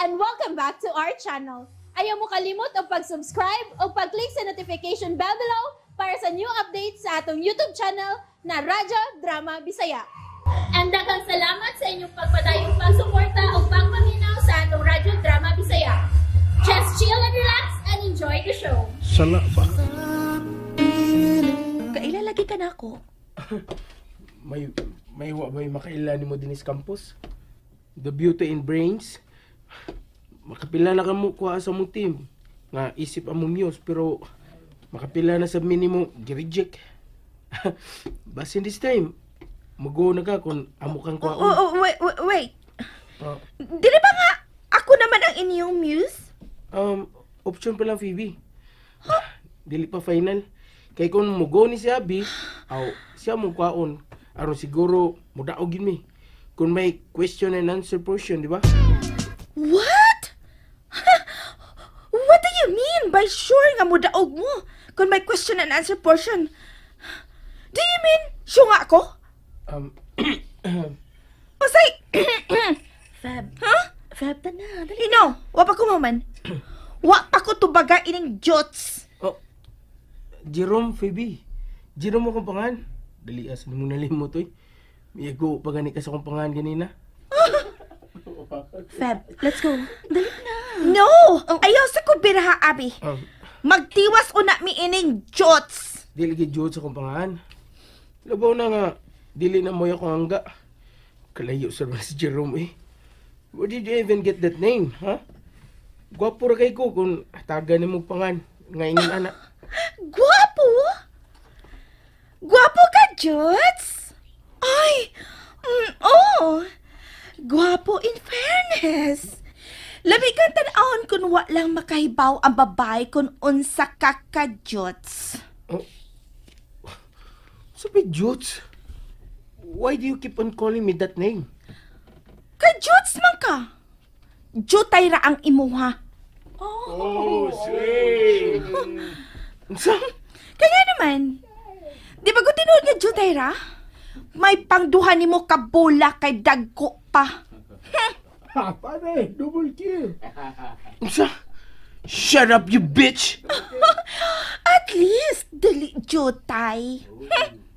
And welcome back to our channel. Ayaw mo kalimot og pag-subscribe o pag-click sa notification bell below para sa new updates sa atong YouTube channel na Radyo Drama Bisaya. And daghang salamat sa inyong pagpadayong pagsuporta o pagpaminaw sa atong Radyo Drama Bisaya. Just chill and relax and enjoy the show. Sala ba? Kaila lagi ka na ako. May wa ba'y makaila nimo dinhi sa campus? The beauty in brains. Makapila na kamo kuha sa mong team. Nga isip among muse pero makapila na sa minimo gi-reject. Basin this time, mag-go na ka kung amo kang Oh, kuhaon. oh, wait, wait, wait. Oh, Dili ba nga ako naman ang inyong muse? Option pa lang, Phoebe. Dili pa final. Kay kung mugo ni si Abby, aw, siya mong kuhaon. Aron siguro mudaog yun mi. Kung may question and answer portion, di ba? What? What do you mean by sure nga mudaog mo kung may question and answer portion? Do you mean sure nga ako? Pasay! Feb. Huh? Feb, na. Dali. No, wa pa ko maman. Wa pa ko tubaga ining jots. Oh, Jerome, Phoebe. Jerome akong pangan. Dali as mo nalimot oy. Miyago pa gani ka sa akong pangan ganina. Feb, let's go. Dali na. No! Ayaw sa ko biraha, Abi. Magtiwas una mi ining jots. Dili gid jud sa akong pangan. Labaw na nga dili na mo akong angga. Kalayo sa si Jerome eh. Where did you even get that name, ha? Gwapo ra kay ko kung taga nimo pangan nga ingon ana. Guwapo? Guwapo ka, Jots? Ay, oh. Guwapo in fairness. Labi kang tan-awon kung wa lang makahibaw ang babae kung unsa ka ka, Jots. Oh. Sabi, Judes, why do you keep on calling me that name? Kay Jots man ka. Jutay ra ang imuha. Oh, sweet. Unsa? Kaya naman, di ba ko tinuod nga jutay ra? May pangduha nimo ka bola kay dagko pa. Ha, pare, double kill. Unsa? Shut up, you bitch! At least, dili jutay.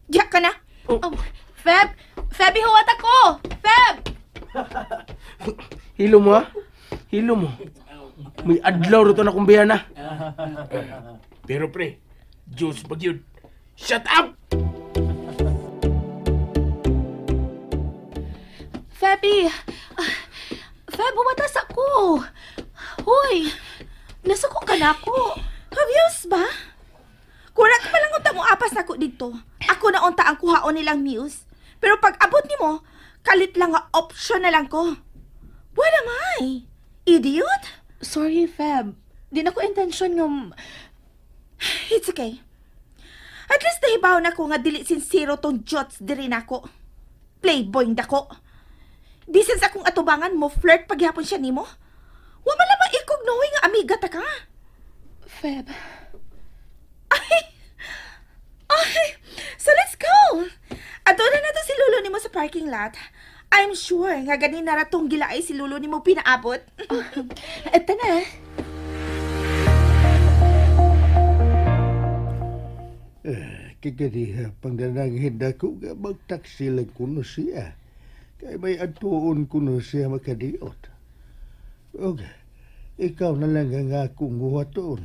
Diya ka na. Oh, Feb! Feb, ihuwat ako! Feb! Hilo mo, ha? Hilo mo. May adlaw rito na kong biyana. Pero pre, Diyos pag yun. Shut up! Feby! Feb, humatas ako! Hoy! Nasuko ka na ako! Obvious ba? Kura ka palang unta mo apas nako dito. Ako na unta ang kuhaon nilang muse. Pero pag abot nimo, kalit lang nga option na lang ko. What am I? Idiot? Sorry, Feb. Di na ko intensyon nga. It's okay. At least nahibaw na ko nga dili sincero tong jots diri nako. Playboy dako. Bisan sa akong atubangan mo flirt paghapon siya nimo. Wa man lang maikog knowing nga amiga ta ka. Feb. Ay! Ay! So let's go! Ato na nato si Lolo nimo sa parking lot. I'm sure nga ganin na ratong gilaay si Lolo nimo pinaabot. Eto na. Kagadiha pangdananghin ko nga magtaksi lang kuno siya. Kay may adtuon kuno siya makadiot. Og, ikaw na lang ang akong buhaton.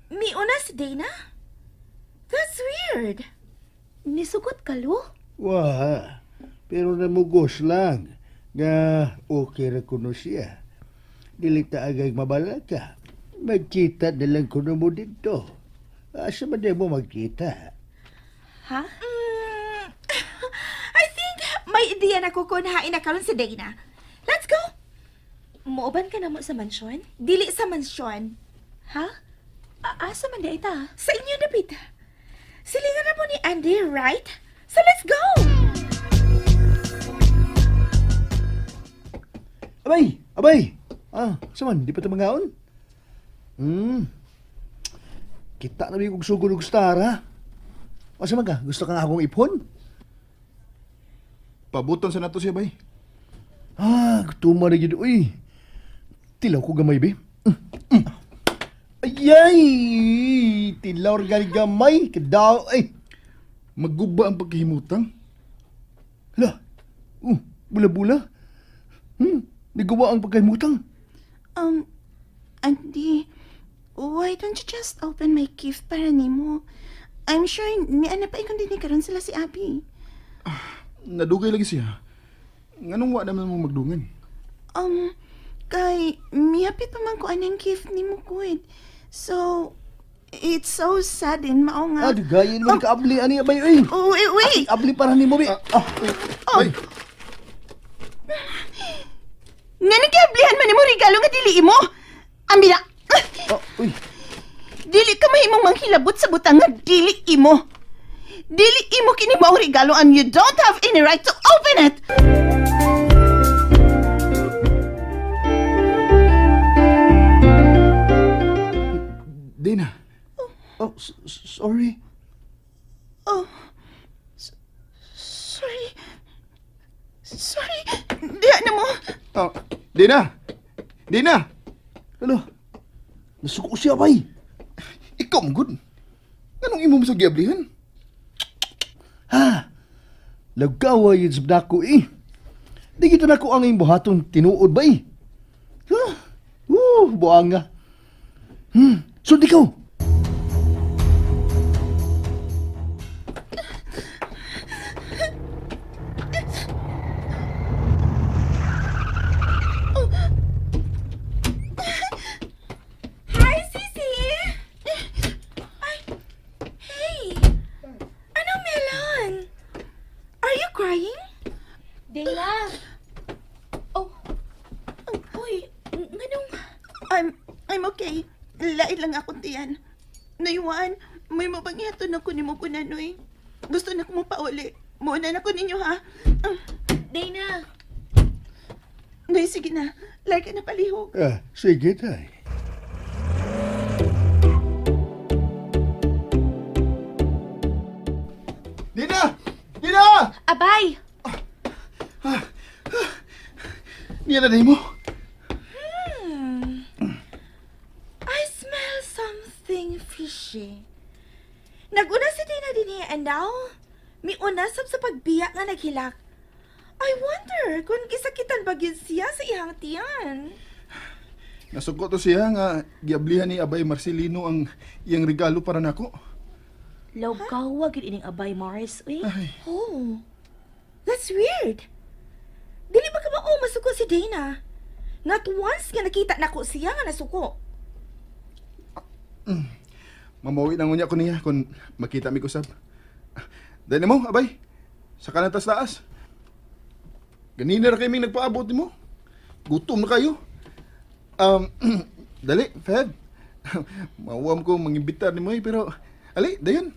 Miuna si Dana? That's weird. Nisugot ka, Lu? Wa, pero namugos lang nga okay ra kuno siya. Dili ta agay mabala ka. Magkita na lang kuno mo dito. Asa man di mo magkita? Ha? I think may ideya na ko kung hain na karon si Dana. Let's go! Muuban ka na mo sa mansyon? Dili sa mansyon. Ha? Asa man di ita? Sa inyo na, Pita. Silingan na mo ni Andy, right? So let's go! Abay! Abay! Ah, saman, di pa ito mangaon? Kita na may kong sugod og star, ha? O saman ka, gusto kang akong ipon? Pabuton sa nato siya, bay. Ah, tuma na gyud, uy. Tilaw ko gamay, be. Ayay! Tilaw gali gamay. Kadaw, ay. Magguba ang pagkahimutang. Hala. Bula-bula. Nagawa ang pagkahimutang. Andy, why don't you just open my gift para nimo? I'm sure ni ana pa ikon din karon sila si Abby. Nadugay lagi siya. Nganong wa naman mo magdungan? Kay mihapit pa man ko anang gift nimo kuid. So, it's so sudden mao nga. Ah, dugayin mo kaabli ani abay oy. Oh, wait, wait. Abli para nimo be. Ay, Nga nagkiablihan man nimo regalo nga dili imo. Ambi na. Uy. Dili ka mahimong manghilabot sa butang nga dili imo. Dili imo kini mao regalo and you don't have any right to open it. Dana. Oh, sorry. Oh, sorry. Sorry. Diha na mo. Oh, Dana. Dana. Hala. Nasuko siya bay. Ikaw man gud. Nganong imo mo sa giablihan? Ha. Lagawa yun sa nako eh. Di gito nako ang imong buhaton tinuod bay. Ha? Buanga. Sud ikaw. Hi, Sisi. Ay, hey. Ano melon? Are you crying? Dana! Oh. Uy, nganong? I'm okay. Lain lang akong tiyan. Nayuan, may mapangyato na ko ni mo kunanoy. Gusto na ko mo pauli. Muna na ko ninyo ha. Dana! Nay, sige na. Like na palihog. Ah, sige tay. Dana! Dana! Abay! Niya na mo. I smell something fishy. Naguna si Dana dinhi and now, miuna sab sa pagbiya nga naghilak. I wonder kung gisakitan ba gyud siya sa ihang tiyan. Nasuko to siya nga giablihan ni Abay Marcelino ang iyang regalo para nako. Lawgawa gyud ining Abay Mars, uy. Oh, that's weird. Dili ba ka mao masuko si Dana? Not once nga nakita nako siya nga nasuko. Mamawi na ngunya ko niya kung makita mi kusab. Dali mo, Abay. Sa kanan tas taas. Ganina ra kay ming nagpaabot nimo. Gutom na kayo. Dali, Feb. Mauwam ko mangimbitar nimo eh, pero ali, dayon.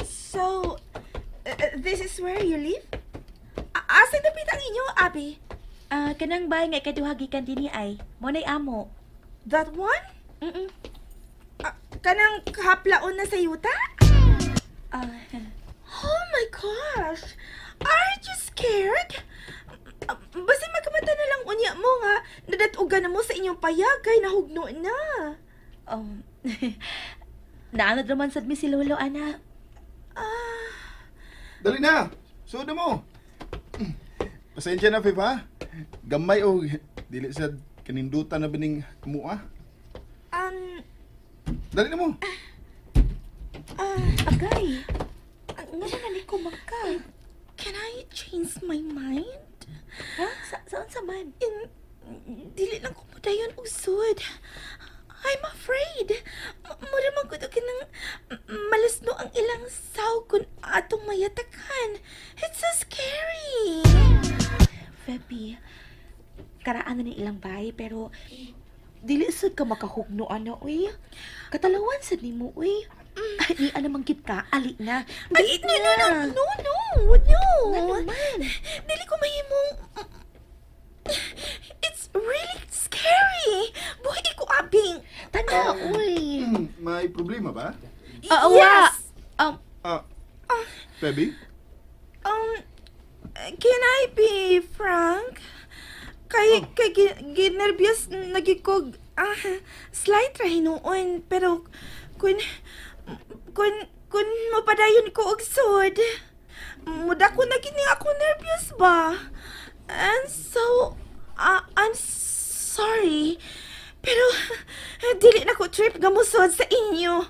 So, this is where you live? Asa dapit ang inyo, Abby? Kanang bay nga ikaduha gikan dinhi ay, mo nay amo. That one? Mm. Kanang kahaplaon na sa yuta? Oh my gosh! Aren't you scared? Basta magkamata na lang unya mo nga nadatugan na mo sa inyong payag kay nahugno na. Naanad naman sad mi si Lolo, ana. Dali na. Suod na mo. Pasensya na, Feb, ha? Gamay o dili sad kanindutan na bining mua. Dali na mo. Agay. Nga na ni ko mangka. Can I change my mind? Ha? Saan sa man? Dili lang ko mudayon usod. I'm afraid. Mura man ko kinang malasno ang ilang saw kun atong mayatakan. It's so scary. Feby, karaan na ni ilang bay pero dili sad ka makahugno ana uy. Katalawan sad nimo uy. Ay, ni ana man gid ka, ali na. Ay, Dili no, na. no, no, no, no. Ngano man? Dili ko mahimong. It's really scary. Buhi ko abing. Tanda uy. May problema ba? Yes. Feby? Can I be frank? Kay, kay ginerbyos nagi ko, slight ra hinuon, pero kun mapadayon ko og sud, mudako na gini ako nervyos ba. And so, I'm sorry. Pero, dili na ko trip nga musod sa inyo.